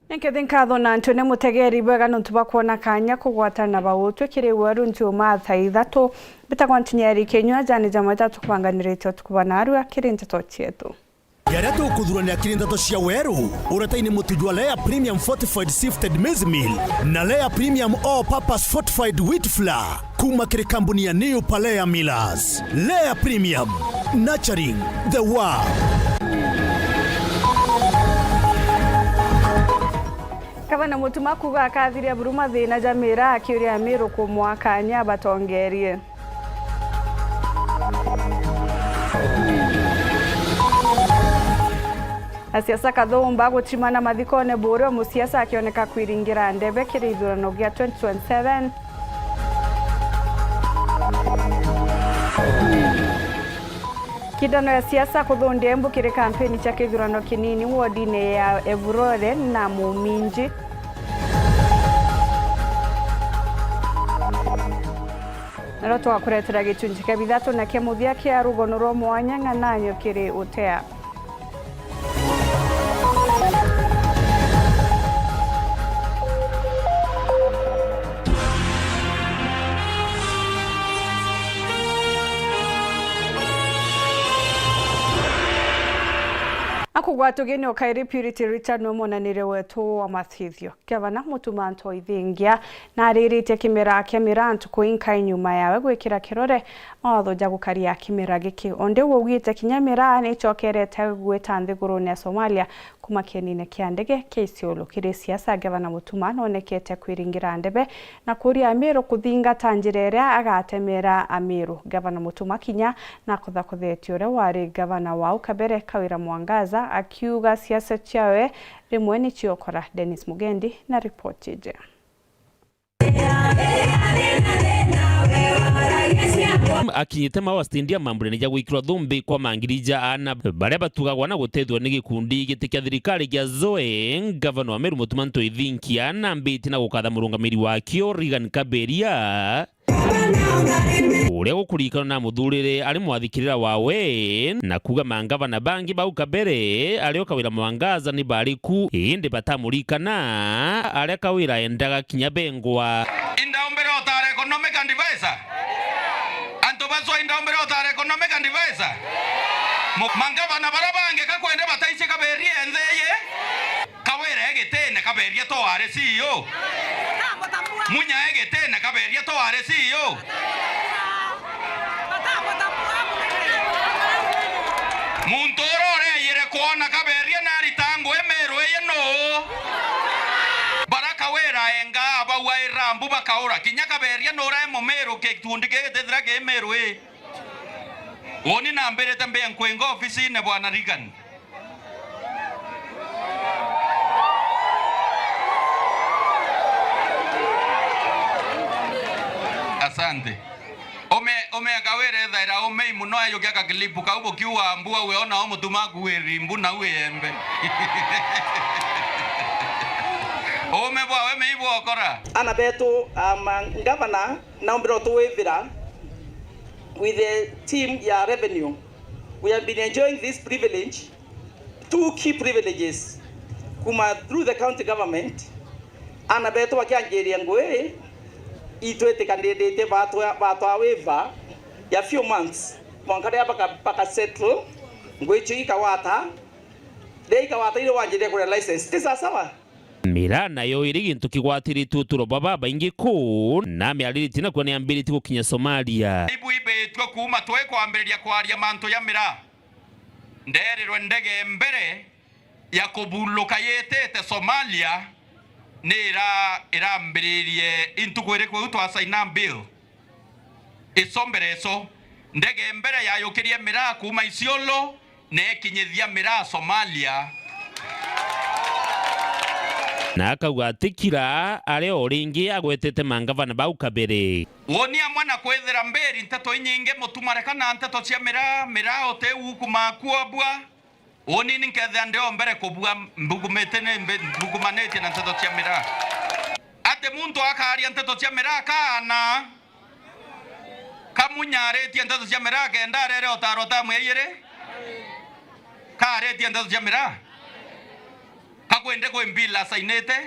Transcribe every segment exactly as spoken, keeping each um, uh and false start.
Ni nkethi nkatho na antu ni mutegeri bwega nontu bwa kwona kanya kugwatana bautwe kiri weru ntiuma thaa ithatu. Mbitagwa Ntinyeri Kinyua, jani jamwe jatukubanganirite utuku bwa narua kiri nteto cietu. Jaria tukuthurania kiri nteto cia weru, uretaini mutu jwa Lea Premium Fortified Sifted Maize Meal na Lea Premium All Purpose Fortified Wheat Flour. Kuma kiri kambuni ya New Palea Millers. Lea Premium, nurturing the world. Gavana Mutuma kuuga akathiria buru mathina ja miraa, akiuria Amiru kumwaa kanya abatongerie. Asiasa kathumba gutimana mathikone, Buuri o musiasa akioneka kwiringira ndebe kiri ithurano gia twenty twenty-seven. Kidano ya siasa kuthundia Embu kiri kampeni cia kithurano kinini wodine ya Evurore na Muminji. Naro twakuretera gicunji kia bithatu na kia muthia kia rugono rwa mwanya ng'ananyo kiri utea. Akugwatwa ugeni o kairi, Purity Richard niwe monanire wetu wa mathithio. Gavana Mutuma Ntoithingia nariritie kimera kia miraa ntuku inkai nyuma yawe gwikira kirore mawatho ja gukaria kimera giki. Onde uu augite kinya miraa nicokerete gwita nthigurune ya Somalia kuma kienine kia ndege kia Isiolo. Kiri siasa, Gavana Mutuma nonekete kwiringira ndebe na kuria Amiru kuthingata njira iria agatemera Amiru. Gavana Mutuma kinya nakuthakuthitie uria wari gavana wa au kabere Kawira Mwangaza, akiuga siasa ciawe rimwe ni ciokora. Dennis Mugendi na ripoti iji. Akinyite Maua stendi ya Mambure ni ja gwikirwa thumbi kwa mangiri ja aana baria batugagwa na gutethua ni gikundi giti kia thirikari gia Zoe. Ngavana wa Meru Mutuma Ntoithinkia nambitie na gukatha murungamiri wakio Reagan Kaberia, uria gukurikana na muthurire ari mwathikirira wawe, na kuuga mangavana bangi bau kabere, ario Kawira Mwangaza ni bari ku, indi batamurikana, aria Kawira endaga kinya bengwa. Indaumbira utara economic advisor? Antu bacwa indaumbira utara economic advisor? Mu-, mangavana bara bangi kakwende bataici Kaberia entheye? Kawira egitine Kaberia to wari C E O? Munya egitine Kaberia to wari C E O? Muntu uria ureyire kwona Kaberia narita ngui Miru iji nuu? Bara Kawira engaa bau aira mbu bakaura. Kinya Kaberia nuria e Mumiru, gikundi giki gitithira ki Miru ii. Uuni nambirite mbie nkwinga ofisine, Bwana Reagan. Asante. Ume, ume Kawira ethaira umei muno, ajukia kakilipu kau bukiuga mbu, au eona o Mutuma akuiri mbu nau iembe. Ume bwawe mei bwokora. Aana betu, um, ngavana, naumbira utuwithira with the team ya revenue. We have been enjoying this privilege, two key privileges, kuma through the county government. Aana betu bakianjiria ngui, itwitikanirite batwa-, batwaa waiver ya few months, mwanka riria baka-, baka settle, ngui icio ikagwata, riria ikagwata irio wanjiria kuria license. Ti sawa sawa? Miraa nayo iri gintu kigwatiritue uturo bwa babaingi kuu, na miariritie nakuo niambiritie gukinya Somalia. Ibu ibitue kuuma twi kwambiriria kwaria mantu ja miraa. Ndeerirwe ndege mbere ya kubuluka yitite Somalia ni ira-, irambiririe intuku iriku iu twasaina bill? Ico mbere ico, ndege mbere yayukirie miraa kuuma Isiolo, nekinyithia miraa Somalia. Na akauga atikira aria o ringi agwetete mangavana bau kabere. Woni amwe na kwithira mbiri nteto inyingi, Mutuma reka na nteto cia miraa, miraa utiu kuma kuobua. Uuni ni nkethia ndi o mbere kubua, mbugumite ni mbi-, mbugumanitie na nteto cia miraa. Ati muntu akaria nteto cia miraa kaana? Kamunya aritie nteto cia miraa kenda arere utaro tamu ya ijiri? Kaaritie nteto cia miraa? Kakwi Indi kwi bill asainite?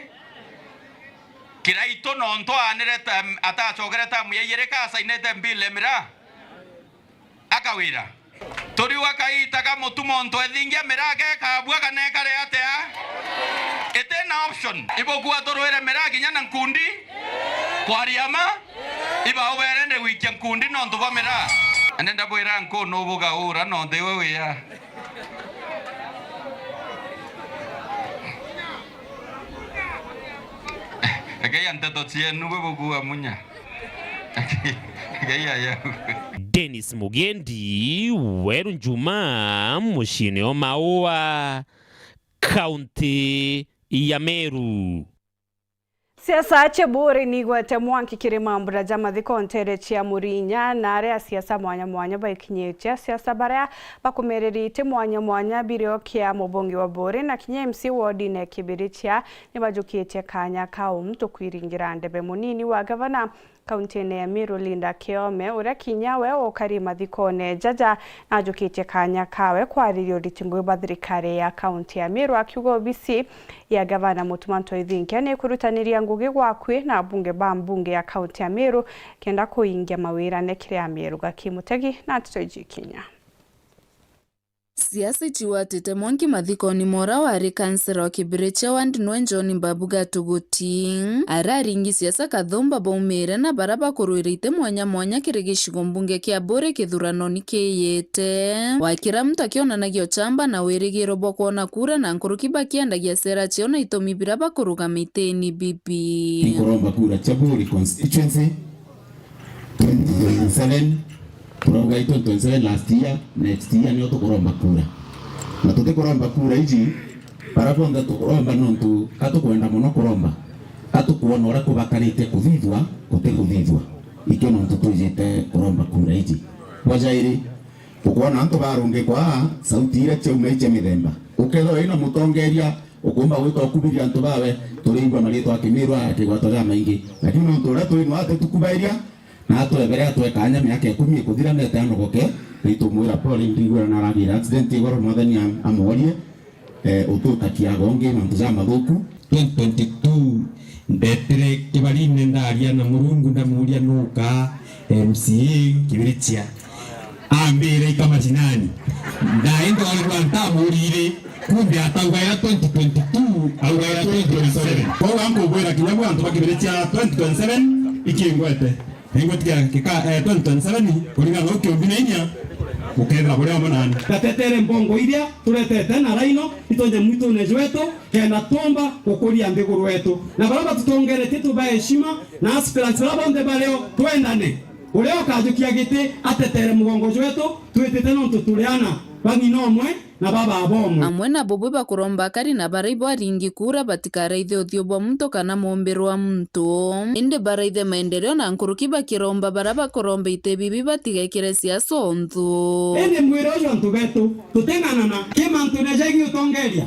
Kiraitu nontu aanire tam-, atacokere tamu ya ijiri ka asainite bill e miraa? Akawira. Turiuga kaita ka mutu muntu ethingia miraa gekabua kana ekare atia? Iti na option. Ibukua turwire miraa kinya na nkundi? Kwaria ma? Ibaubere ndi gwikia nkundi nontu bwa miraa? Indi ndabwira nkuu nubugaura nontu iwe wia. Ekei ya nteto cienu bwe bukua munya. Ekei ya yau. Dennis Mugendi, Weru Njuma, muciine o Maua, kaunti ya Meru. Siasa cia Buuri ni igwete mwanki kiri mambura ja mathiko nteere cia Murinya, na aria asiasa mwanya mwanya baikinyitie. Asiasa baria bakumereria iti mwanya mwanya birio kia mubunge wa Buuri na kinya M C A wodine Kibirichia ni bajukitie kaanya kau. Muntu kwiringira ndebe, munini wa gavana kauntine ya Meru Linda Kiome, uria kinya we ukari mathikone jaja, najukitie kaanya kawe kwariria uriti ngugi bwa thirikari ya kaunti ya Meru, akiuga obisi ya gavana Mutuma M'Ethingia ni ikurutaniria ngugi gwakui na abunge ba mbunge ya kaunti ya Meru kenda kuingia mawirane kiri Ameru. Gaki Mutegi na nteto iji ikinya. Siasa iciwatite mwanki mathikoni mora wari kansela wa Kibirichia ward nwe John Mbabu Gatuguti. Aria aringi siasa kathumba baumire na bara bakurwira iti mwanya mwanya kiri gicigo mbunge kia Buuri kithuranoni kiyite. Wa kira muntu akionanagia uchamba na wirigiro bwa kwona kura na nkuruki bakiendagia sera ciao na itumi bira bakurugama iti ni bibi. Nikuromba kura cia Buuri constituency. Twenty twenty-seven, turauga i twenty twenty-seven last year, next year nio tukuromba kura. Na tutikuromba kura iji, bara bonthe tukuromba nontu ka tukwenda mono kuromba, ka tukwona uria kubakarite kuthithua, gutikuthithua. Ikio nontu twijite kuromba kura iji. Bwa jairi, ukwona antu barungikwa aa, sauti iria ciauma i cia mithemba. Ukethirwa wina mutongeria, ukumba gwita ukubiria antu bawe, turiigua mariitwa akimirwa akigwatwa jamaingi. Lakini nontu uria turi nwa ati tukubairia, na atwebere atwe kaanya miaka ikumi ikuthira nete anogoke, nitumwira pole, ndigwira na aragira accident igoro, Mwathani am-, amworie, eh, ututakiaga ungi mantu jamathuku. Twenty twenty-two, ndetire kibarine ndaria na Murungu ndamuria nuka M C A Kibirichia. Ambire ika mashinani. Ndae ndorerwa ntamurire, kumbe ataugaira twenty twenty-two, augaira twenty twenty-seven. Kwou ankubwira kinya bwa antu ba Kibirichia twenty twenty-seven ikingwete. Ingwetikia kika, eh, twenty twenty-seven, kuringana na ukiumbi na inya, ukethira buri amwe nani. Tatetere mbongo iria turetete na raino, itonje mwitune jwetu, kenda tuumba gukuria nthiguru yetu. Na baria batutongeretie tubae heshima, na aspirants baria bonthe bario, twendane. Uria ukajukia giti atetere mugongo jwetu, twitite nontu turi ana ba ng'ina umwe na baba bomwe. Amwe na bubwi bakuromba akari na baria ibo aringi kura batikaraithe uthio bwa muntu kana mumbiro wa muntu, indi baraithe maendeleo na nkuruki bakiromba baria bakuromba iti bibi batigekire siasa onthu. Indi mwire uju antu betu, tuteng'anana ki mantune jegii utongeria.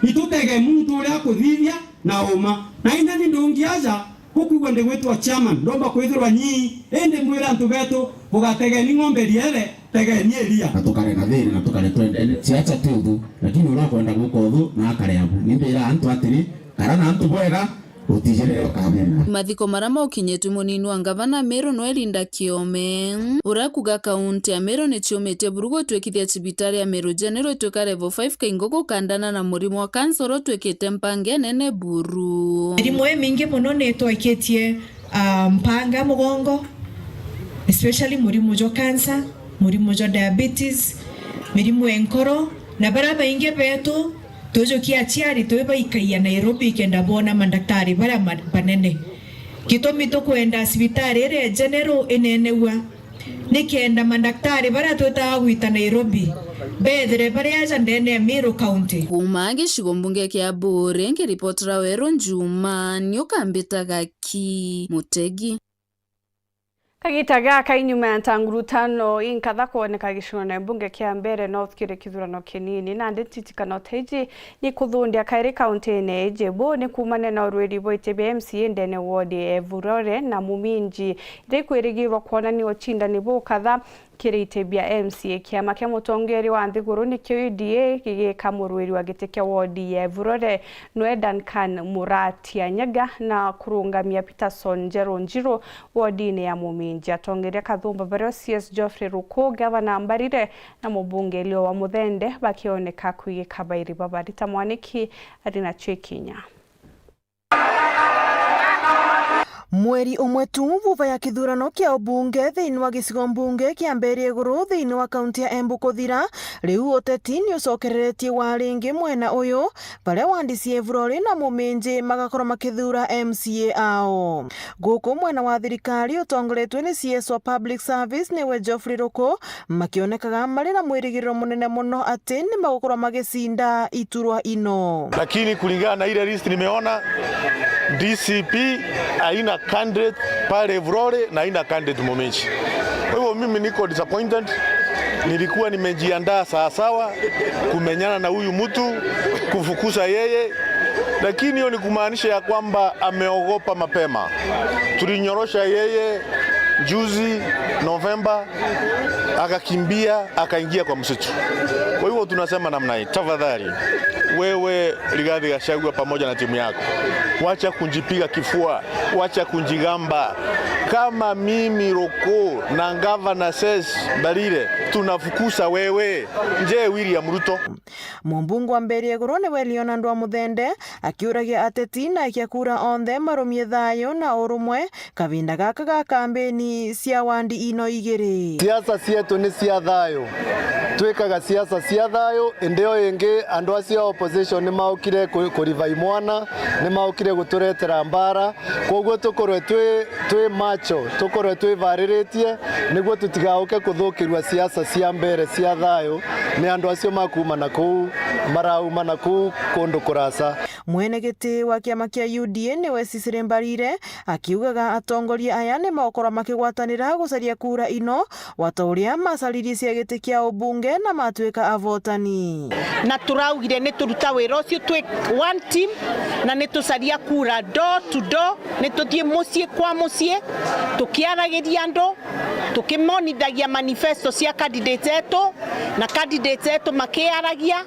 Itutege muntu uria akuthithia na uma. Na inya ni ndungi aja, gukwigua ndigwitwa chairman, ndomba kwithirwa nyii, indi mwire antu betu, bugategeni ng'ombe riere, tegeni iria. Na tukare na thiri, na tukare twendene. Siasa ti uthu, lakini uria ukwenda guka uthu, na akare abu. Ni mbira antu atiri, kara na antu bwega, utijirire ukamena. Mathiko maria maukinyitwe munini wa ngavana Meru Noel Nda Kiome, uria kuga kaunti ya Meru ni ciumitie buru gutwikithia cibitari ya Meru General itwika level five kaingo gukandana na murimo wa kansa uria utwikite mpanga inene buru. Mirimo imingi muno ni itwakitie, ah, mpanga mugongo, especially murimo jwa kansa, murimo jwa diabetes, mirimo ya nkoro, na baria baingi betu tujukia aciari twi baikaia Nairobi kenda boona mandaktari baria ma-, banene. Gitumi tukwenda cibitari iria ya General inenegua, nikenda mandaktari baria twitaga gwita Nairobi beethire bari aja ndene ya Meru County. Kuuma gicigo mbunge kia Buuri, nkiripotera Weru Njuma, ni ukambitaga ki Mutegi. Kagita gaka inyuma ya ntangurutano inkatha kwoneka gicigone mbunge kia Mbeere North kiri kithurano kinini, nandi ntitikano ta iji ni kuthundia kairi kauntine iji. Buu ni kuumania na urwiri bwa iti bia M C A ndene ward ya Evurore na Muminji, iria ikwirigirwa kwonania ucindani bukatha Kiri iti bia M C A, kiama kia mutongeria wa nthiguru nikio U D A gigika murwiri wa giti kia wodi ya Evurore nwe Duncan Muratia Nyaga na kurungamia Peterson Njeru Njiru wodine ya Muminji. Atongeria Kathumba bario C S Geoffrey Ruku, gavana Mbarire na mubunge Elio wa Muthende bakioneka kwigika bairi baba. Rita Mwaniki ari nacio ikinya. Mweri umwe tu vuva ya kithurano kia ubunge thiini wa gicigo mbunge kia Mberia Iguru thiini wa kaunti ya Embu kuthira, riu uteti ni ucokereretie wa ringi mwena uyu, baria wandisi Evurori na Muminji magakorwo makithuura M C A ao. Guku mwena wa thirikari utongoretwe ni C S wa Public Service niwe Geoffrey Ruku, makionekaga mari na mwirigiriro munene mono ati ni magukorwa magicinda iturwa ino. Lakini kulingana na ile list nimeona, D C P haina candidate pale Evurori na haina candidate Muminji. Kwa hivyo mimi niko disappointed. Nilikuwa nimejiandaa sawasawa kumenyana na huyu mtu, kufukuza yeye, lakini hiyo ni kumaanisha ya kwamba ameogopa mapema. Tulinyorosha yeye juzi Novemba, akakimbia, akaingia kwa msitu. Kwa hivyo tunasema namna hii, tafadhali, wewe Rigathi Gachagua pamoja na timu yako, wacha kujipiga kifua, wacha kujigamba. Kama mimi Ruku na Governor C S Mbarire tunafukuza wewe, je, William Ruto? Mumbunge wa Mberia Iguru niwe Leonard wa Muthende akiuragia ateti na aikia kura onthe marumie thayu na urumwe kavinda gaka ga kambeni cia wandi ino igiri. Siasa cietu ni cia thayu. Twikaga siasa cia thayu, indi o ingi andu acio a opposition ni maukire ku-, kurivai mwana, ni maukire guturetera mbara. Kwoguo tukorwe twi, twi macho, tukorwe twivariritie, niguo tutigauke kuthukirua siasa cia mbere cia thayu ni andu acio makuuma na kuu, marauma na kuu kundu kurasa. Mwene giti wa kiama kia U D A niwe Cecily Mbarire akiugaga atongoria aya ni magukorwa makigwatanira gucaria kura ino, wata uria macaririe cia giti kia ubunge na matuika avotani. Na turaugire ni turuta wira ucio twi one team, na ni tucaria kura door to door, ni tuthii mucii kwa mucii, tukiaragiria andu, tukimonithagia manifesto cia candidate etu, na candidate etu makiaragia,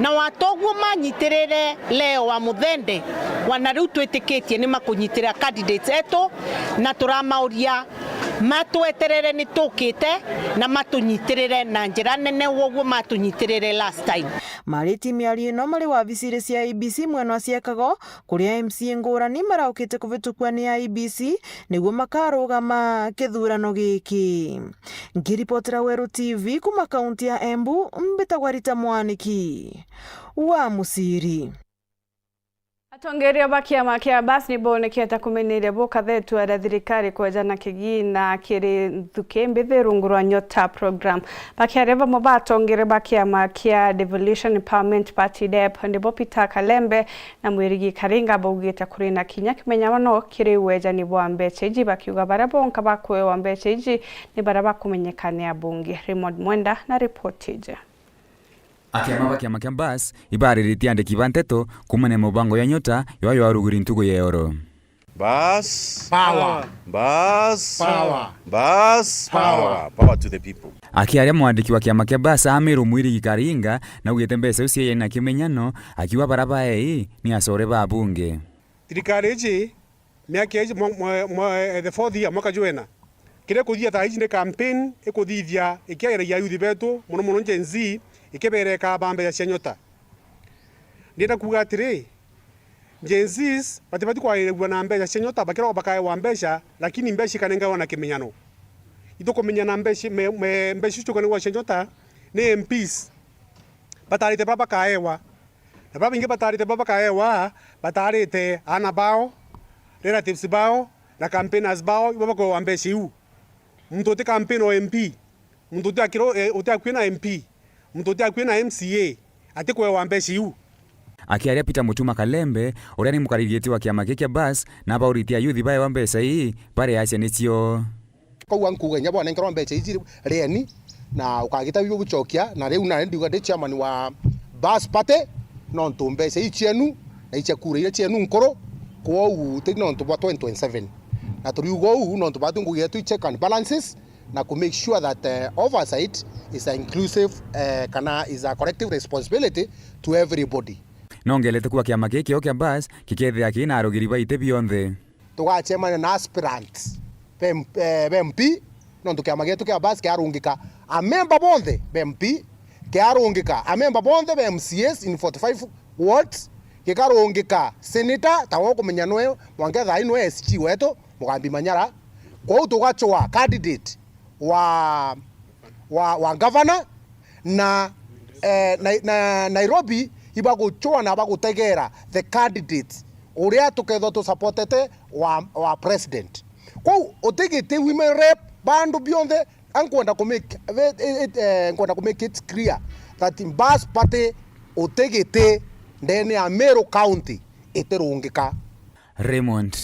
na wata uguo manyitirire Leo wa Muthende, wana riu twitikitie ni makunyitirira candidate etu, na turamauria matweterere ni tukite na matunyitirire na njira nene woguo matunyitirire last time. Mariti miario ino mari wabici cia I E B C mwena wa Ciakago, kuria M C A ngurani maraukite kuvitukua ni I E B C niguo makarugama kithurano giki. Nkiripotera Weru T V kuma kaunti ya Embu, mbitagwa Rita Mwaniki wa Muciri. Atongeria ba kiama kia Bus ni bonekete kumenyeria bukathetwa ria thirikari kwejana kigina kiri nthuki mbithi rungu rwa Nyota program. Bakiaria bamwe ba atongeria ba kiama kia Devolution Empowerment Party, dep, nibo Peter Kalembe na Mwirigi Karinga baugite kuri na kinya kimenyano kiri wejani bwa mbeca iji, bakiuga baria bonka bakwewa mbeca iji ni baria bakumenyeka ni abunge. Raymond Mwenda na ripoti iji. Akiama ba kiama kia Bus ibariritie andiki ba nteto kumania na mubango ya Nyota ywa ywaruguri ntugu ya eoro. Bus. Power. Bus. Power. Bus. Power. Power. Power to the people. Akiaria mwandiki wa kiama kia Bus Amiru Mwirigi Karinga naugite mbeca iu ciaiyani na kimenyano, akiuga baria baei ni acore ba abunge. Thirikari iji miaka iji mwa-, mwa-, mwa-, eh, the fourth year, mwaka jwena. Kiria ikuthithia thaa iji ni campaign ikuthithia ikiagiragia ayuthi betu, mono mono Gen Z, ikibereka ba mbeca cia Nyota. Ndienda kuuga atiri, Gen Zs batibati kwagiragua na mbeca cia Nyota, bakiragwa bakaewa mbeca, lakini mbeca ikanengerwa na kimenyano. Itukumenya na mbeca, me-, me-, mbeca icio ciukanagwa cia Nyota ni M Ps. Batarite bara bakaewa. Na bara baingi batarite bara bakaewa, batarite aana bao, relatives bao, na campaigners bao, ibo bakoewa mbeca iu. Muntu uti campaign o M P, muntu uti akiro-, eh, uti akui na M P, muntu uti akui na M C A, atikwewa mbeca iu. Akiaria Peter Mutuma Kalembe, uria ni mukariri giti wa kiama giki kia Bus, na abauritie ayuthi baewa mbeca ii, bari acia nicio. Koguo nkuuga inya bwanenkerwa mbeca iji rieni, na ukagita biu bucokia, na riu nani ndiuga ndi chairman wa Bus Party, nontu mbeca ii cienu, na icia kura iria cienu nkuru, kwou ti nontu bwa twenty twenty-seven. Na turiuga uu nontu batu ngugi yetu i check and balances, na ku make sure that, eh, oversight is a inclusive, eh, kana is a collective responsibility to everybody. Nongelete kuwa kiama giki kio kia bus gikethira kina arugiri ba iti bionthe. Tugacemania na aspirants ba M-, eh, ba M P, nontu kiama gietu kia bus kiarungika amemba bonthe ba M P, kiarungika amemba bonthe ba M C As in forty-five wards, gikarungika senator, ta we ukumenya nwe mwanka thaa ii nwe S G wetu, Mugambi Manyara. Kwou tugacwa candidate wa, wa, wa governor na, eh, na, na Nairobi ibagucwa na bagutegera the candidate uria tukethwa tu supportete wa, wa president. Kwou utigiti women rep, bandu bionthe, ankwenda ku make, eh, eh, eh, nkwenda ku make it clear that bus party utigiti ndene ya Meru County itirungika. Raymond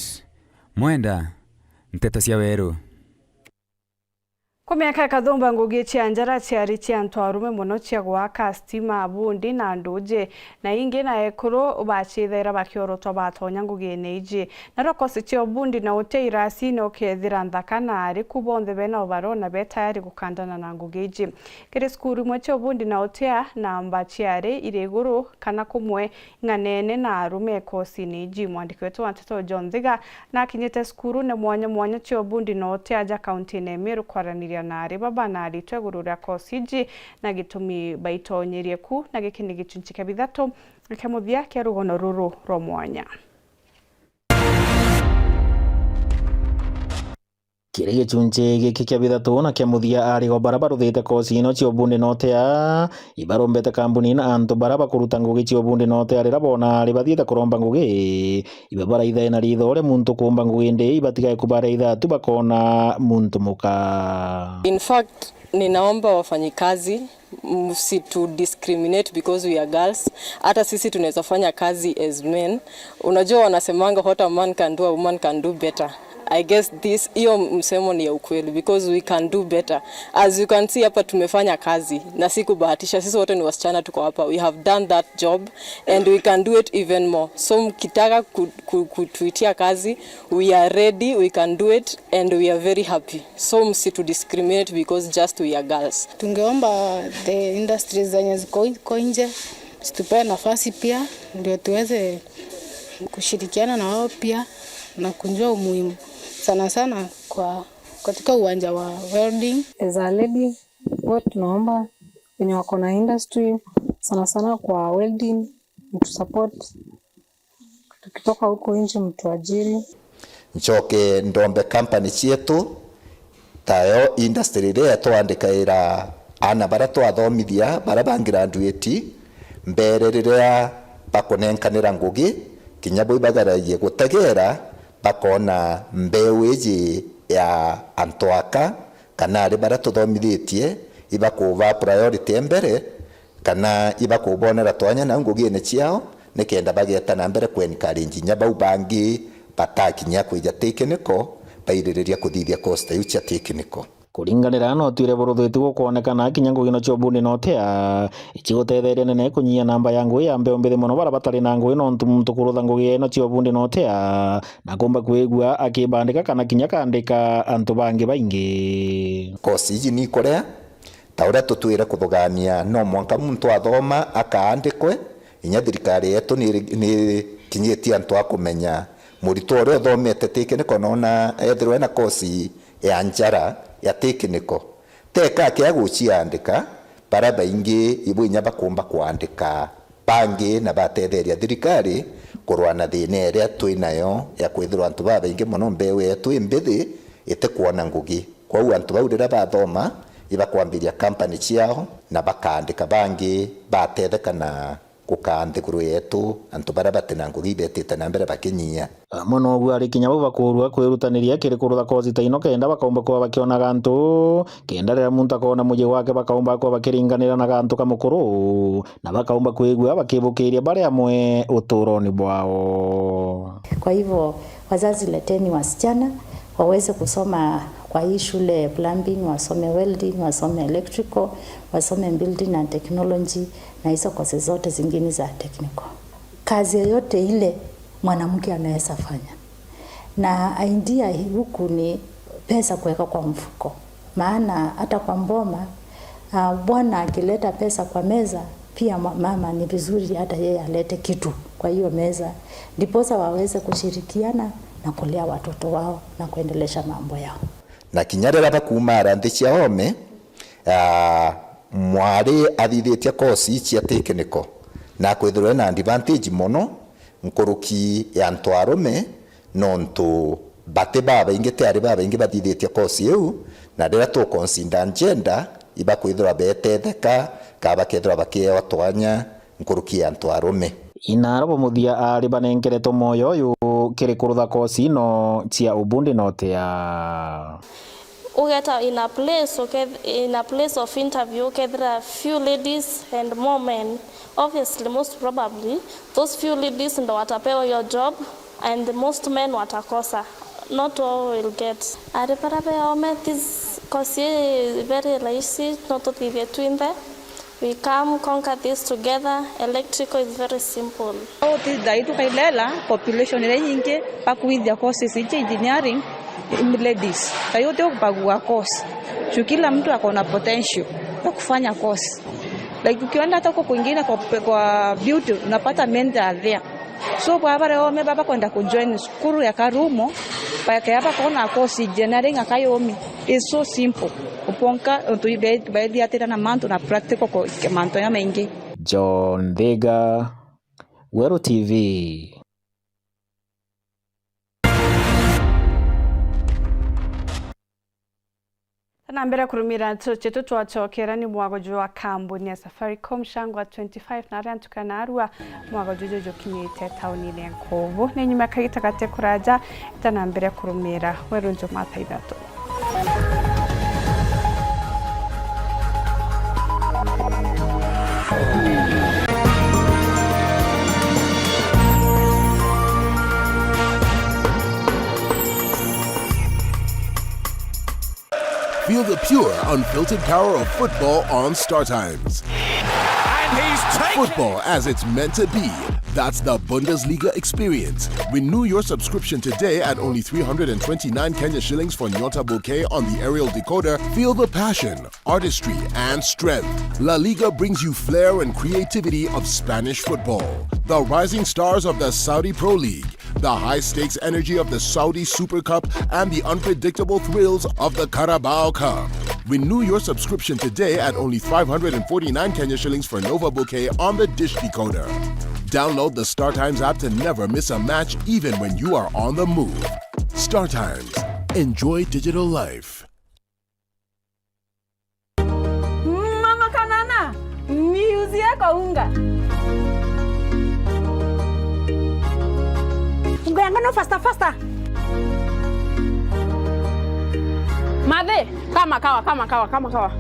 Mwenda, Nteto cia Weru. Kwa miaka ikathumba ngugi cia njara ciari cia antu arume mono cia gwaka, stima, bundi na nduji, na ingi na ekuru bacithaira bakiorotwa batonya ngugine iji. Naro kosi cia ubundi na utia irasine ukethira nthaka na ariku bonthe bena overall na be tayari gukandana na ngugi iji. Kiri cukuru imwe cia ubundi na utia, namba ciari iri iguru kana kumwe ing'anene na arume kosini iji. Mwandiki wetu wa nteto John Thiga nakinyite cukurune mwanya mwanya cia ubundi na utia aja kauntine ya Meru kwaraniria na ari baba na aritwa iguru ria kosi iji na gitumi baitonyerie ku, na giki ni gichunchi kia bithatu na kia muthia kia rugono ruru rwa mwanya. Kiri gichunchi giki kia bithatu na kia muthia, arigo bara baruthite kosi ino cia ubundi na utia ibarombete kambuni na antu bara bakuruta ngugi cia ubundi na utia rira bona ari bathiite kuromba ngugi, ibabaraithae na ritho uria muntu kuumba ngugi, indi ibatigae kubaraitha tu bakona muntu muka. In fact, ninaomba wafanyikazi msitu discriminate because we are girls. Hata sisi tunaweza fanya kazi as men. Unajua wanasemanga, "What a man can do, a woman can do better." I guess this, hiyo msemo ni ya ukweli because we can do better. As you can see hapa, tumefanya kazi na si kubahatisha. Sisi wote ni wasichana, tuko hapa. We have done that job and we can do it even more. So mkitaka ku-, ku-, kutuitia kazi, we are ready, we can do it and we are very happy. So msitu discriminate because just we are girls. Tungeomba the industries zenye ziko, iko nje zitupee nafasi pia, ndio tuweze kushirikiana na wao pia na kujua umuhimu sana sana kwa, katika uwanja wa welding. As a lady, huwa tunaomba wenye wako na industry sana sana kwa welding, mtu support. Tukitoka huko nje, mtuajiri. Ncoke ndombe company cietu, tayo industry iria twandikaira aana baria twathomithia, baria ba graduate, mbere riria bakunenkanira ngugi, kinya bo ibageragie gutegera, bakona mbeu iji ya antu aka, kana ari baria tuthomithitie, ibakuba priority e mbere, kana ibakubonera twanya nau ngugine ciao, nikenda bageeta na mbere ku encourage inya bau bangi batakinya kwija technical, baiririria kuthithia course ta iu cia technical. Kuringanira na utwire buruthitu gukwonekana, kinya ngugi ino cia ubundi na utia icigutetheria nene kunyia namba ya ngugi ya mbeu mbithi mono baria batari na ngugi, nontu muntu kurutha ngugi ino cia ubundi na utia na kumba kwigua akibandika kana kinya kandika antu bangi baingi. Course iji ni ikuria, ta uria tutwire kuthugania, no mwanka muntu athoma akaandikwe. Inya thirikari yetu ni, ni kinyitie antu a kumenya muritwa uria uthomete technical nona ethirwe na course ya njara ya technical. Teka akia guciandika, baria baingi ibo inya bakumba kwandika bangi na batetheria thirikari kurwa na thina iria twi nayo ya kwithirwa antu babaingi mono mbeu yetu i mbithi itikwona ngugi. Kwou antu bau riria bathoma, ibakwambiria company ciao na bakaandika bangi batetheka na gukaa nthiguru yetu antu baria bati na ngugi ibetite na mbere bakinyia. Amwe noguo ari kinya bau bakuurua kwirutaniria kiri kurutha kosi ta ino kenda bakaumba kuba bakionaga antu, kenda riria muntu akoona mucii gwake bakaumba kuba bakiringanira na gantu ka mukuru, na bakaumba kwigua bakibukiria bari amwe uturoni bwao. Kwa hivyo, wazazi, leteni wasichana waweze kusoma kwa hii shule, plumbing, wasome welding, wasome electrical, wasome building and technology, na hizo courses zote zingine za technical. Kazi yoyote ile mwanamke anaweza fanya. Na idea huku ni pesa kuweka kwa mfuko. Maana hata kwa boma, ah, bwana akileta pesa kwa meza, pia ma-, mama ni vizuri hata yeye alete kitu kwa hiyo meza, ndiposa waweze kushirikiana na kulea watoto wao na kuendelesha mambo yao. Na kinya riria bakuuma ara nthi cia oome, ah, mwari athithitie kosi cia technical, na akwithirwa ena advantage mono nkuruki ya antu arume, nontu bati babaingi, ti ari babaingi bathithitie kosi iu, na riria tukonsinda njenda, ibakwithirwa betetheka, kana bakethirwa bakiewa twanya nkuruki ya antu arume. Inarobo muthia ari banengeretwe mwoyo uyu kiri kurutha kosi ino cia ubundi na utia. Ugeta in a place, uketh-, in a place of interview, ukethira few ladies and more men. Obviously, most probably, those few ladies ndo watapewa hiyo job and most men watakosa. Not all will get. Ari bara be ome, this course i very rahisi, no tuthithie twinthe. We come, conquer this together. Electrical is very simple. Uti thai tukailela population iria inyingi bakwithia courses ici engineering, ladies. Thai uti ubagua course. Juu kila mtu ako na potential ya kufanya course. Like, ukienda hata huko kwingine kwa, kwa beauty, unapata men are there. So, bwa baria ome baba kwenda kujoin cukuru ya Karumo, bakea bakona course engineering akayumi. It's so simple. Uponka untu ibe-, baethiatira na mantu na practical ko-, mantu ya maingi. John Thiga, Weru T V. Na mbere kurumira ntuku cietu, twacokera ni mwago jwa kambuni ya Safaricom, shangwa twenty-five, na aria ntuku ya narua mwago juju jukinyite taunine ya Nkubu. Ni nyuma ya kagita gati kuraja, ita na mbere kurumira Weru Njumaa thaa ithatu. Feel the pure, unfiltered power of football on StarTimes. And he's taken Football as it's meant to be. That's the Bundesliga experience. Renew your subscription today at only three hundred and twenty-nine Kenya shillings for Nyota Bouquet on the aerial decoder. Feel the passion, artistry, and strength. La Liga brings you flair and creativity of Spanish football. The rising stars of the Saudi Pro League, the high-stakes energy of the Saudi Super Cup, and the unpredictable thrills of the Carabao Cup. Renew your subscription today at only five hundred and forty-nine Kenya shillings for Nova Bouquet on the dish decoder. Download the StarTimes app to never miss a match, even when you are on the move. StarTimes. Enjoy digital life. Mama Kanana, niuzie kwa unga. Unga ya ngano faster, faster. Mathe, kama kawa, kama kawa, kama kawa.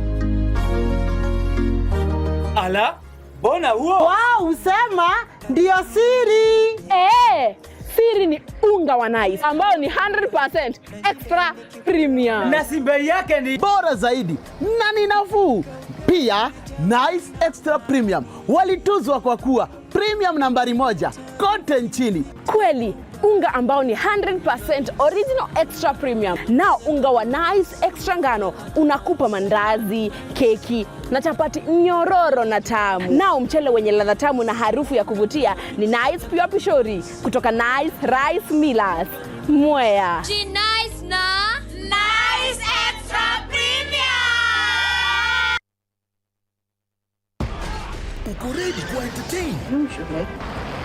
Ala, mbona huo? Wow, usema ndio siri. Eh, siri ni unga wa Nice ambao ni hundred percent extra premium. Na si bei yake ni bora zaidi na ni nafuu. Pia, Nice Extra Premium walituzwa kwa kuwa premium nambari moja kote nchini. Kweli, unga ambao ni hundred percent original extra premium. Nao unga wa Nice Extra ngano unakupa mandazi, keki, na chapati nyororo na tamu. Nao mchele wenye ladha tamu na harufu ya kuvutia ni Nice Pure Pishori kutoka Nice Rice Millers, Mwea. Ji Nice na Nice Extra Premium. Uko ready kuwa entertain?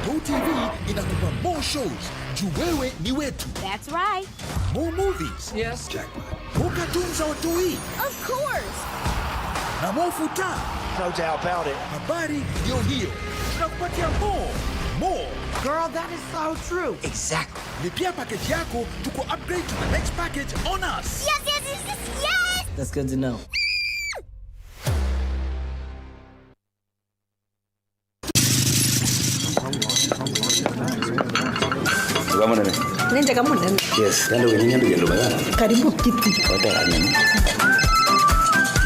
Go T V inakupa more shows. Juu wewe ni wetu. That's right. More movies. Yes. Jackpot. More cartoons za watoi. Of course. Na more futa. No doubt about it. Habari ndio hiyo. Tunakupatia more. More. Girl, that is so true. Exactly. Lipia package yako, tuku upgrade to the next package on us. Yes, yes, yes, yes, yes. That's good to know. Uga munene. Ni njega munene. Yes, kandi winyinya nduge nduma ya. Karibu kiti. Wata ya nini?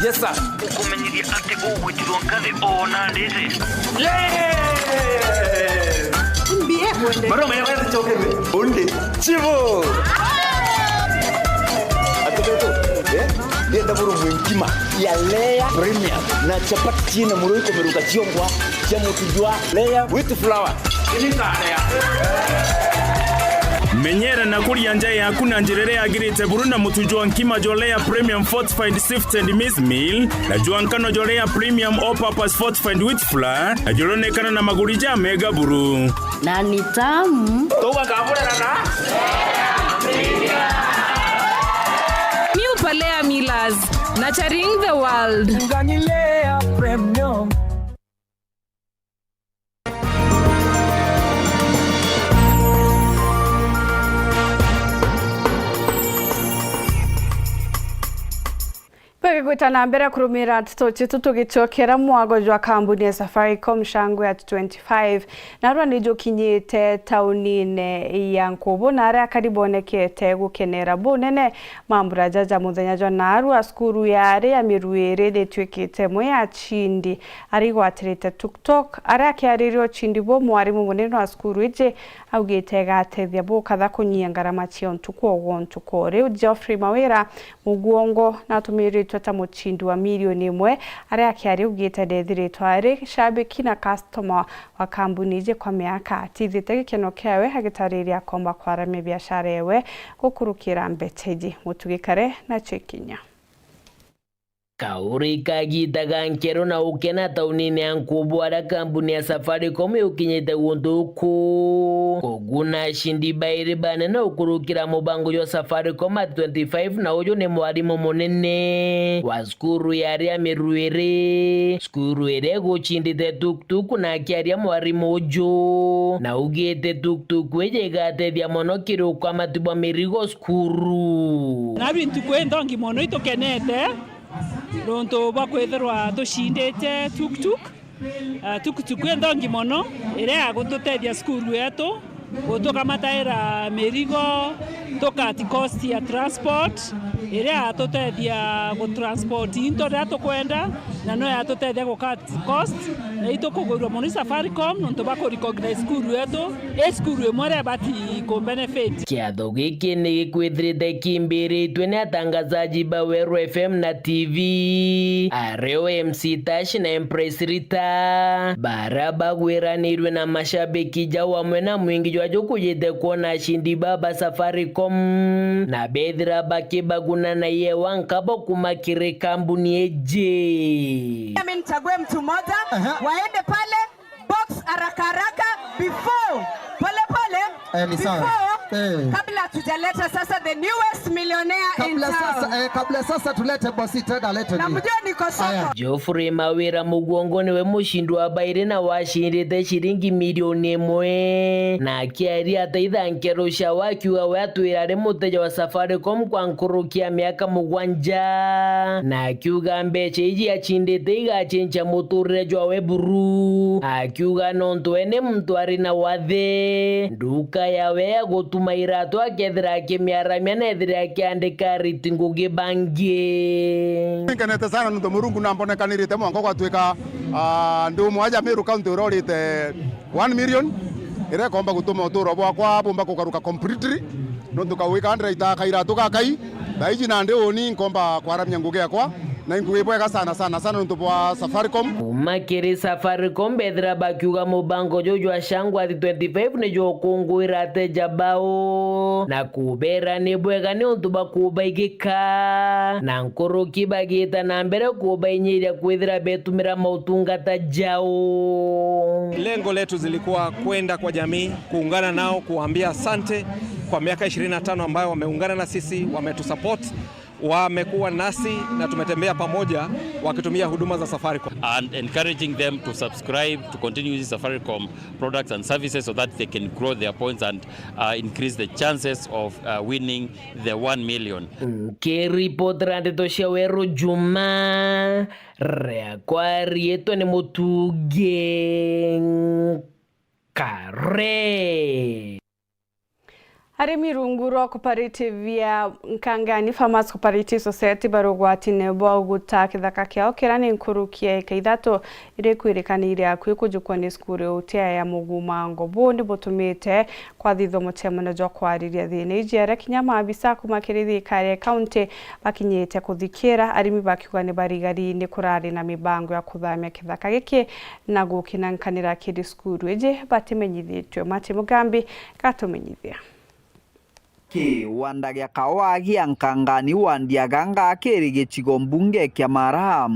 Yes, sir. Ukumenyithia ati ugwitirwo ngathi o na ndiri. Yeah! Mbie mwende. Maroma ya ngathi chokeme. Undi. Chivo. Atubeto. Eh? Ndienda buru. Ngima ya Lea Premium na chapati ciina muro ikomeruka ciongwa cia mutu jwa Lea wheat flour. Menyera na kuria nja yaku na njira iria yagirite buru na mutu jwa nkima jwa Lea Premium Fortified Sifted Maize Meal na jwa nkano jwa Lea Premium All Purpose Fortified Wheat Flour, na juronekana na maguri ja mega buru. Na ni tamu. Tugakaburana na New Palea Millers, nurturing the world. Ngani Lea Premium. Bagigwita na mbere kurumira nteto cietu tugicokera mwago jwa kambuni ya Safaricom Shangwe at twenty-five, narua ni jukinyite taunine ya Nkubu, na aria akari bonekete gukenera bunene mambura jaja muthenya jwa narua. Cukuru ya aria ya Miruiri ni itwikite imwe ya cindi aria igwatirite tuktuk. Aria akiariria ucindi buu, mwarimu munene wa cukuru iji augite igatethia bukatha kunyia ngarama cia untuku o gwa untuku. O riu Geoffrey Mawira Muguongo natumiritwe ta mucindi wa milioni imwe, aria akiaria augite ndethiritwe ari shabiki na customer wa kambuni iji kwa miaka. Atithite gikeno kiawe agitariria akomba kwaramia biashara ewe gukurukira mbeca iji. Mutugikare nacio ikinya. Kauri ka giita ga nkero na ukena taunine ya Nkubu, aria kambuni ya Safaricom yukinyite guntu uku kuguna ashindi bairi banene ukurukira mubango jwa Safaricom at twenty-five, na uju ni mwarimu munene wa cukuru ya aria ya Miruiri, cukuru iria igucindite tuktuk, na akiaria mwarimu uju na augite tuktuk iji igatethia mono kiri ukwamatu bwa mirigo cukuru. Nabi ntuku inthongi mono itukenete. Nontu bwa kwithirwa tucindite tuktuk. Ah, tuktuk inthongi mono, iria ya gututethia cukuru yetu, gutukamataira mirigo, tukat cost ya transport, iria yatutethia gutransport into riria tukwenda, na no yatutethia gukat cost, na itukugwirua mono ni Safaricom nontu bwa kurecognize cukuru yetu, i cukuru imwe iria ibati kubenefit. Kiatho giki ni gikwithirite kimbiritwe ni atangazaji ba Weru F M na T V, ario M C Tash na Empress Rita, bara bagwiranirwe na mashabiki jau amwe na mwingi jwa jukujite kwona ashindi baba Safaricom, na bethira bakibaguna na yewa nkabo kuma kiri kambuni iji. Mimi nichague mtu mmoja, aha, waende pale, box haraka haraka, before, pole pole, eh, ni sawa, before, eh, kabla tujaleta sasa the newest millionaire in town. Kabla sasa, eh, kabla sasa tulete boss, tena alete. Na ndio mjue niko soko. Aya. Geoffrey Mawira Muguongo niwe mucindi wa bairi na wacindite ciringi milioni imwe. Na akiaria ataitha nkero cia wakiuga we atwira ari muteja wa Safaricom kwa nkuruki ya miaka mugwanja. Na akiuga mbeca iji acindite igacenjia muturire jwawe buru. Akiuga nontu we ni muntu ari na wathe, nduka yawe ya gutuma iratu akethira akimiaramia na ethire akiandika ariti ngugi bangi. Nkenete sana nontu Murungu nambonekanirite mwanka gwatuika, ah, ndi umwe aja Meru County uria urite one million, iria ikomba gutuma uturo bwakwa bumba kugaruka completely. Nontu kawika ndiraita kairatu gakai, thaiji nandi uni nkomba kwaramia ngugi yakwa, na inkugi bwega sana, sana, sana nontu bwa Safaricom. Kuma kiri Safaricom bethira bakiuga mubango juu jwa Shangwe at twenty-five ni jukunguira ateja bao, na kubera ni bwega niuntu bwa kubaigika, na nkuruki bagita na mbere kubainyiria kwithira betumira mautungata jau. Lengo letu zilikuwa kwenda kwa jamii, kuungana nao, kuwaambia asante kwa miaka ishirini na tano ambayo wameungana na sisi, wametusupport, wamekuwa nasi na tumetembea pamoja wakitumia huduma za Safaricom. And encouraging them to subscribe, to continue using Safaricom products and services so that they can grow their points and, uh, increase the chances of, uh, winning the one million. Nkiripotera ndeto cia Weru Juma, riakwa riitwa ni Mutungi Nkare. Arimi rungu rwa cooperative ya Nkangani Farmers Cooperative Society bari ugwatine bwa uguta kithaka kiao kiria ni nkuruki ya eka ithatu iria ikwirikanire akui kujukwa ni cukuru ya Utea ya Mugumango. Buu ni butumite kwathithwa mucemanio jwa kwariria thina iji, aria kinya maabisa kuma kiri thirikari ya kaunti bakinyite kuthikira, arimi bakiuga ni barigari ni kurari na mibango ya kuthamia kithaka giki na gukinankanira kiri cukuru iji batimenyithitue. Martin Mugambi gatumenyithia. Kiwanda gia kawa gia Nkangani wa Ndiaganga kiri gicigo mbunge kia Mara.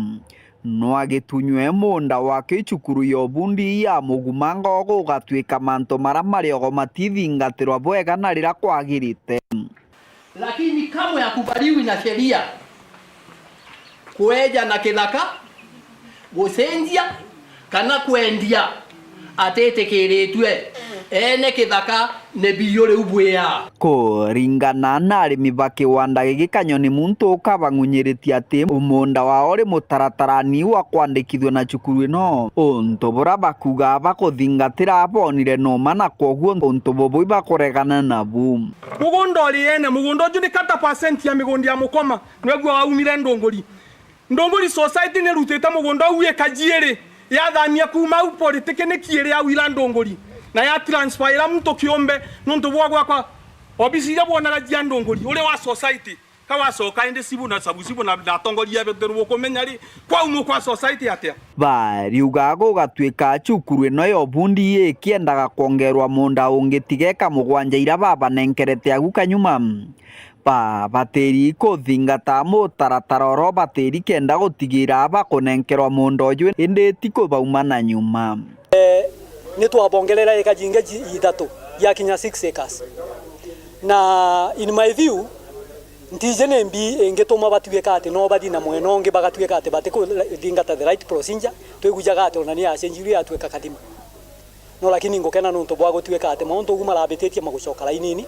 Nwa gitunywe munda wa kicukuru ya ubundi ya Mugumango gugatwika mantu mara mariogo matithingatirwa bwega na riria kwagirite. Lakini kamwe hakubaliwi na sheria kweja na kithaka, gucenjia kana kwendia atitikiritue. Ene kithaka ni biu riu bwia. Kuringana na arimi ba kiwanda giki, Kanyoni muntu ukabang'unyiritie ati munda wao uri mutaratarani wa kwandikithua na cukuru ino, untu bura bakuga bakuthingatira bonire noma, na kwoguo untu bubu ibakuregana nabu. Mugunda uri ene, mugunda uju ni kata percent ya migunda ya Mukoma, nwegua waumire Ndunguri. Ndunguri Society ni rutite mugunda uu eka jiiri, yathamia kuuma au politiki ni kiiri ya wira Ndunguri, na ya transfer ira muntu kiumbe, nuntu bwa gwakwa obisi iria bwonaga jia Ndunguri, uri wa society, ka wacoka indi cibu na sabu cibu na, na atongoria betu bukumenya ri, kwaumwa kwa society atia? Bariuga gugatwika cukuru ino ya ubundi ikiendaga kwongerwa munda ungi tiga eka mugwanja ira babanenkerete agu kanyuma. Babatiri kuthingata mutaratara oro batiri kenda gutigira bakunenkerwa munda uju, indi ti kubauma na nyuma. Eh, ni twabongerera eka jingi ji-, ithatu, yakinya six acres. Na in my view, ntiji ni mbi ingituma batuika ati no bathi na mwena ungi, bagatuika ati batikuthingata the right procedure, twigujaga ati ona ni yacenjirie yatuika kathima. No lakini ngukena nuntu bwa gutuika ati mauntu ugu marabititie magucoka lainini,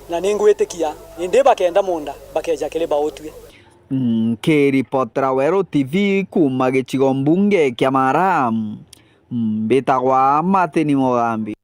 na ningwitikia indi bakenda munda bakeja kiri bautue. Nkiripotera Weru T V kuuma gicigo mbunge kia Mara, mbitagwa Martin Mugambi.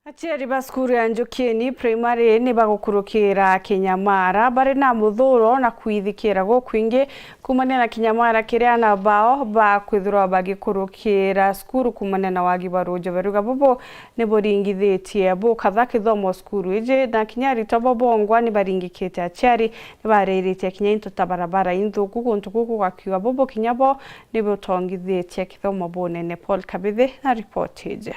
Aciari ba cukuru ya Njukieni Primary ni bagukurukira kinyamara bari na muthuro na kwithikira gukwingi kumania na kinyamara kiria ana bao bakwithirwa bagikurukira cukuru kumania na wagi bwa ruuji. Bariuga bubu ni buringithitie bukatha kithomo cukuru iji, na kinya aritwa bo bongwa ni baringikite. Aciari ni bariritie kinya into ta barabara inthuku guntu guku, gakiuga bubu kinya bo ni butongithitie kithomo bunene. Paul Kabithi na ripoti iji.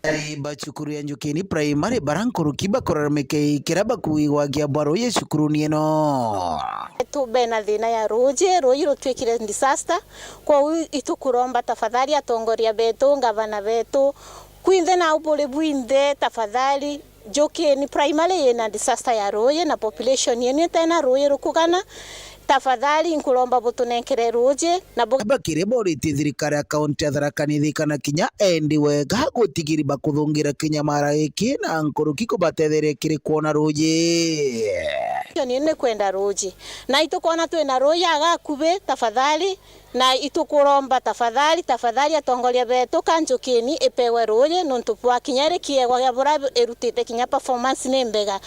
Aciari ba cukuru ya Njukini Primary bara nkuruki bakuraramikia kiria bakuigwagia bwa ruuji cukuruni ino. Betu bena thina ya ruuji, ruuji rutwikire disaster, kwou itukuromba tafadhali atongoria betu, ngavana betu, kwinthe nau buri bwinthe, tafadhali Njukini Primary yina disaster ya ruuji na population yenu itena ruuji rukugana. Tafadhali nkuromba butunenkere ruuji na bu- Bakiri boritie thirikari ya kaunti ya Tharaka Nithi kana kinya endi wega gutigiri bakuthungira kinyamara giki na nkuruki kubatetheria kiri kwona ruuji. Ni, ni kwenda ruuji. Na itukwona twina ruuji agakubi, tafadhali, na itukuromba tafadhali, tafadhali atongoria betu ka Njukini ipewe ruuji nuntu bwa kinya iri kiegwa gia bura irutite kinya performance ni mbega.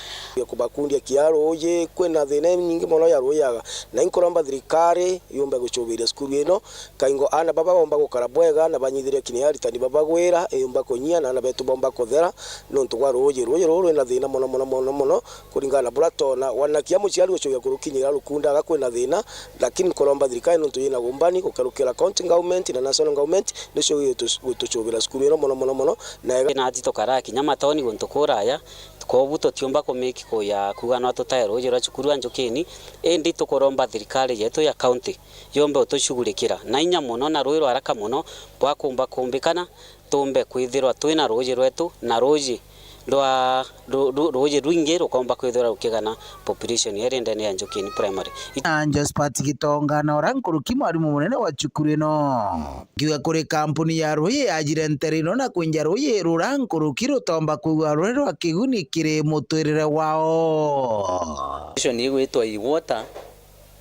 Kubakundia kia ruuji, kwina thina inyingi mono ya ruuji aga, na inkuromba thirikari yumbe gucubiria cukuru ino, kaingo ana baba bomba gukara bwega na banyithirie kinya aritani babagwira, iyumba kunyia na ana betu bomba kuthera nuntu bwa ruuji. Ruuji ruru rwina thina mono mono mono mono kuringana na bura twona. Wana kia muciari gucugia kurukinyira rukundaga kwina thina, lakini nkuromba thirikari nuntu yina gumbani gukerukira county government na national government, nicio gutu-, gutucubira cukuru ino mono mono mono. Na ega- Na ati tukara kinya mataoni guntu kuraya, kobu tutiumba kumiki kuya kuga no tutae ruuji rwa cukuru ya Njukini, indi tukuromba thirikari yetu ya county yumbe utushughulikira na inya mono na ruuji rwa haraka mono bwa kumba kumbikana, tumbe kwithirwa twina ruuji rwetu na ruuji rwa, ru-, ru-, ruuji rwingi rukomba kwithirwa rukigana population iri ndene ya Njukini Primary. Na Josephat Gitonga na uria nkuruki mwarimu munene wa cukuru ino. Kiuga kuri kampuni ya ruuji yajire ntere ino na kwinja ruuji ruria nkuruki rutomba kwigua ruri rwa kiguni kiri mutwirire wao. Station igwitwa Iwater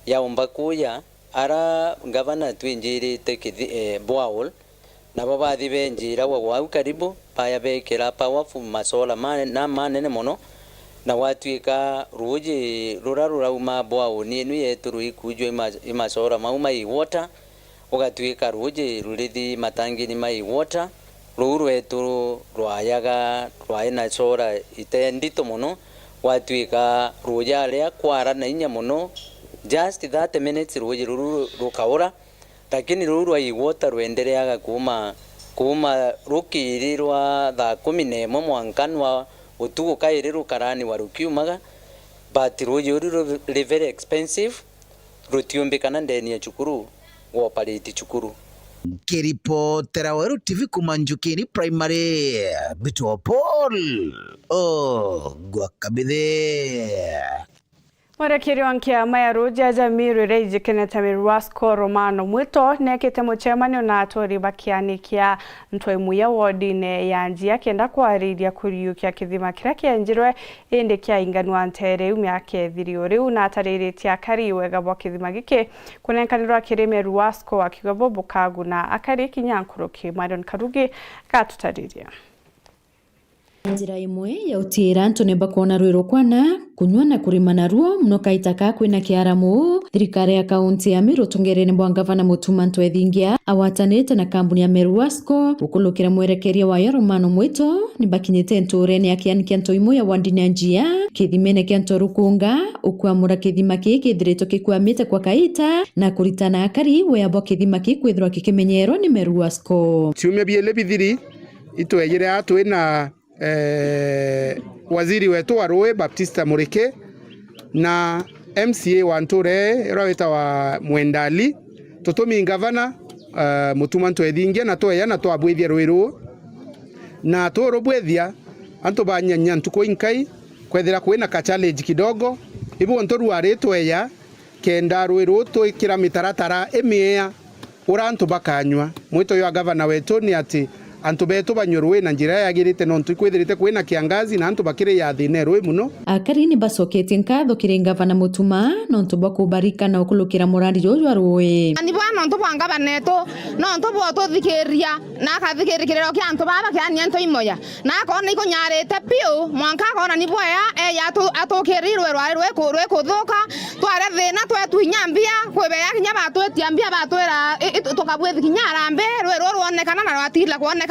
yaumba kuya ara ngavana twinjirite kithi-, eh, borehole, Nabo bathi benjiragwa gwau karibu, baya bekira powerful masora ma-, na manene mono, na gwatuika ruuji rura rurauma bwauni inu yetu ruikujwa i ma-, i masora mau ma Iwater, ugatuika ruuji rurithi matangini ma Iwater. Ruu rwetu rwayaga rwai na sora ite ndito mono, gwatuika ruuji aria kwara na inya mono, just thirty minutes ruuji ruru rukaura. Lakini ruu rwa Iwater rwendereaga kuuma, kuuma rukiri rwa thaa kumi na imwe mwanka nwa utuku kairi rukaraniwa rukiumaga, but ruuji uru ru-, ri very expensive, rutiumbikana ndeni ya cukuru, gwoperate cukuru. Nkiripotera Weru T V kuuma Njukini Primary, Mbitwa Paul o Gwakabithe. Mwerekeri wa nkiama ya ruuji ya jamii ruria ijikenete Miruasco Romano Mwito neekite mucemanio na aturi ba kiani kia Ntwaimuya wodine ya Njia kenda kwariria kuriukia kithima kiria kienjirwe indi kiainganua nteere iu miaka ithiri. O riu natariritie akari wega bwa kithima giki kunenkanirwa kiri Miruasco, akiuga bo bukaguna akari kinya nkuruki. Marion Karugi gatutariria. Njira imwe ya utiira antu ni bakwona rwi rukwana, kunyua na kurima naruo, muno kaita ka kwina kiaramu. Thirikari ya kaunti ya Meru utongerene bwa ngavana Mutuma Ntwethingia, agwatanite na kambuni ya Meru Wasco, gukulukira mwerekeria wayo Romano Mwito, ni bakinyite ntuurene ya kiani kia Ntwaimuya wodine ya Njia, kithimene kia Ntorukunga, ukwamura kithima kii kithiritwe kikwamite kwa kaita, na kuritana akari wea bwa kithima kii kwithirwa kikimenyerwa ni Meru Wasco. Ciumia biili bithiri, itwejire aa twina, eh, waziri wetu wa ruui Baptista Muriki na M C A wa ntuura ii uria witawa Mwendali, tutumi ngavana, eh, Mutuma Ntwethingia na tweya na twabwithia rui ruu. Na turubwithia, antu banyanyia ntuku inkai, kwethira kwina ka challenge kidogo, ibu ntu rwari tweya, kenda rui ruu twikira mitaratara imiea uria antu bakanyua. Mwito jwa gavana wetu ni ati antu betu banyue rui na njira yagirite, nontu ikwithirite kwina kiangazi na antu bakiriaa thina e rui mono. Akari ni bacoketie nkatho kiri ngavana Mutuma nontu bwa kubarika na ukulukira murandi juu jwa rui. Ni bwa nontu bwa ngavana etu, nontu bwa ututhikiria na akathikirikiriro kia antu baba kiania Ntwaimuya. Na akoona ikunyarite piu, mwanka akoona ni bwea eya atu-, atukiri rwe rwari rwi ku-, rwi kuthuka, tware thina twetu inya mbia, kwi beya kinya batwitia mbia batwira i-, i-, tukabwithi kinya arambi, rwi ruu rwonekana na rwatigirira kwonekana.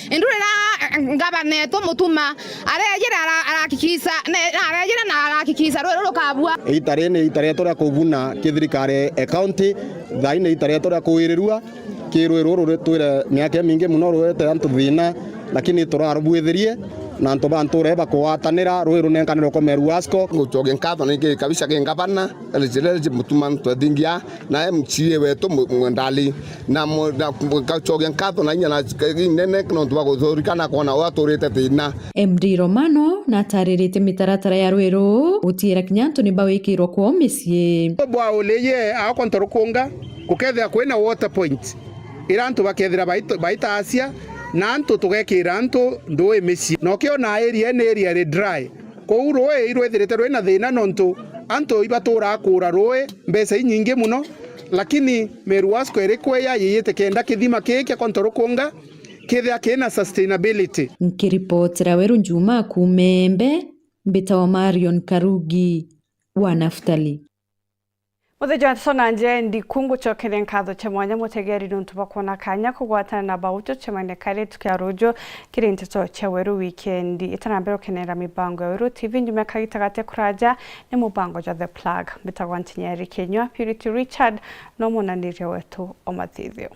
Indu riria, eh, ngavana etu Mutuma arejire ara-, arakikisa, ne-, arejire na arakikisa rwi ruu rukabua. Iita riri ni iita rietu ria kuvuna ki thirikari e county, thaa ii ni iita rietu ria kuwirirua. Ki rui ruru rutwire miaka imingi mono ruete antu thina, lakini turarubwithirie na antu ba ntuura ii bakugwatanira, rui runenkanirwe kwa Meru Wasco. Ngucokia nkatho ningi kabisa ki ngavana, Elizabeth Mutuma Ntwethingia, na M C A wetu Mu-, Mwendali, na mu-, na ngacokia nkatho na inya na inene nontu bwa kuthurikana kwona uria turite thina. M D Romano natariritie mitaratara ya rui ruu gutiira kinya antu ni bawikirwa kwoo micii. Bwauli ye aakwa Ntorukunga, gukethira kwina water point, ira antu bakethira bait-, baitaacia, na antu tugekira antu ndui micii. Na ukiona area ni area ri dry. Kwou rui irwithirite rwina thina nontu antu ibaturaa kuura rui mbeca inyingi mono, lakini Meru Wasco iri kweya yiyite kenda kithima kii kia Konto Rukunga kithia kina sustainability. Nkiripotera Weru Njuma kuuma Embe, mbitawa Marion Karugi wa Naftali. Muthenya wa Tusonga Njendi, kungucokeria nkatho cia mwanya mutegeri nuntu bwa kwona kanya kugwatana na bau tucemania kari tukia ruju kiri nteto cia Weru Wikendi. Itana mbere ukenera mibango ya Weru T V njuma kagita gate kuraja ni mubango jwa The Plug. Mbitagwa Ntinyeri Kinyua, Purity Richard no munaniria wetu o mathithio.